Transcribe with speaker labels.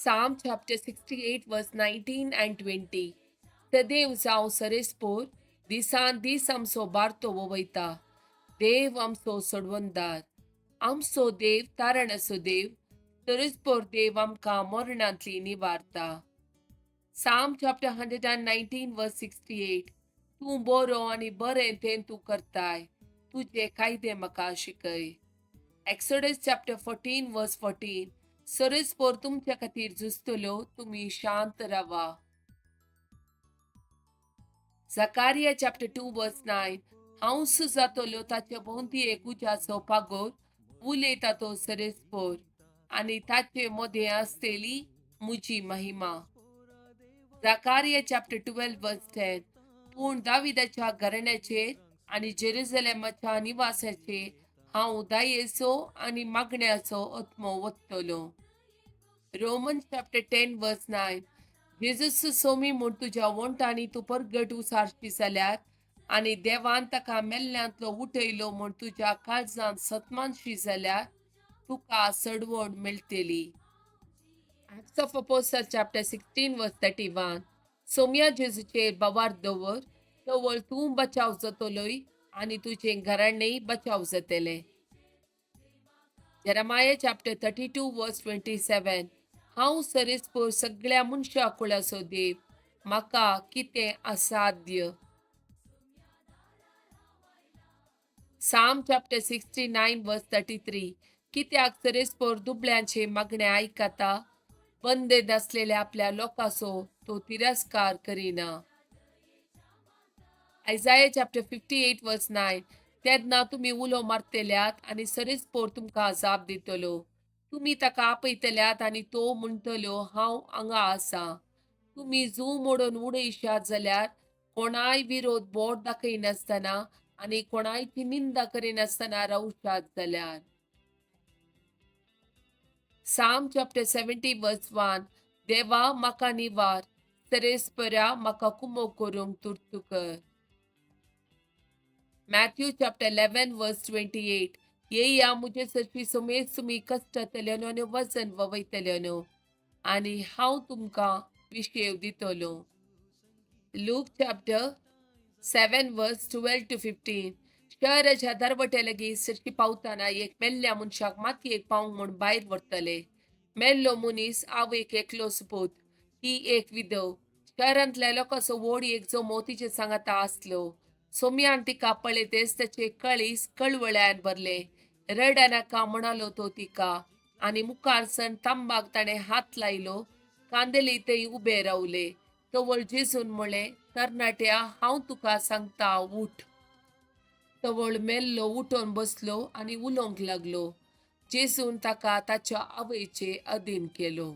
Speaker 1: Psalm chapter 68 verse 19 and 20. सदैव जावं सरेस्पोर दिसान दीस आमचो बारतो वयता. देव आमचो सोडवणदार, आमचो देव तारणाचो देव, सरेस्पोर देव आमकां मरणांतली निवारता. Psalm chapter 119 verse 68. तूं बरो आनी बरें तें तूं करताय, तुजे कायदे म्हाका शिकय. Exodus chapter 14 verse 14. सरेस्पोर तुमच्या खातीर झुजतलो, तुमी शांत रावा. Zechariah chapter 2 verse 9. हांव जातलो ताचे भोंवती एक उज्याचो पागोर, उलयता तो सरेस्पोर, आनी ताचे मदें आसतली म्हजी महिमा. Zechariah chapter 12 verse 10. पूण दाविदाच्या घराण्याचेर आनी जेरुजलेमाच्या निवासाचेर हांव दयेचो आनी मागण्याचो आत्मो वतलो. Romans chapter 10 verse 9. Jesus Somi म्हूण तुज्या वोंटांनी तूं परगट उसारशी जाल्यार आनी देवान ताका मेल्ल्यांतलो उठयलो म्हूण तुज्या काळजांत सतमानशी जाल्यार तुका सडवण मेळटली. Acts of Apostles chapter 16 verse 31. Saumya जेजूचेर बवार दवर, तवळ तूं बचाव जातलोय आनी तुजें घराणेय बचाव जातलें. Jeremiah chapter 32 verse 27. हांव सरेस्पोर सगळ्या मनशा कुळाचो देव, म्हाका कितें असाध्य. Psalm chapter 69 verse 33. कित्याक सरेस्पोर दुबळ्यांचे मागणे आयकता, बंदेद आसलेल्या आपल्या लोकांचो तो तिरस्कार करिना. Isaiah chapter 58 verse 9. तेन्ना तुमी उलो मारतल्यात आनी सरेस्पोर तुमकां जाप दितलो. तुमी ताका आपयतल्यात आनी तो म्हणटलो, हांव हांगा आसा. तुमी जू मोडून उडयशात जाल्यार कोणाय विरोध बोट दाखयनासतना आनी कोणायची निंदा करिनासतना रावशात जाल्यार. Psalm chapter 70 verse 1. देवा म्हाका निवार, सरेस्परा म्हाका कुमो करूंक तुर्तू कर. Matthew chapter 11 verse 28. येया म्हजे सरशी समेत तुमी कश्टतल्यानो आनी वजन ववयतल्यानो, आनी हांव तुमकां विशेव दितलो. Luke chapter 7 verse 12 to 15. शहराच्या दरवट्या लागीं सरशी पावतना एक मेल्ल्या मनशाक मातयेक पावंक म्हूण भायर व्हरतले. मेल्लो मनीस आवयक एकलोच पूत, ही एक विधव. शहरांतल्या लोकांचो व्हड एक जमो तिचे सांगाता आसलो. सोम्यान तिका पळयतेच ताचे कळीस कळवळ्यान भरले. रडनाका म्हणालो तो तिका, आनी मुखार सण तांबाक ताणें हात लायलो. कांदेली थंय उबे रावले. तवळ जेजून म्हळें, तरणाट्या, हांव तुका सांगता, उठ. तवळ मेल्लो उठोन बसलो आनी उलोवंक लागलो. जेजून ताका ताच्या आवयचे अधीन केलो.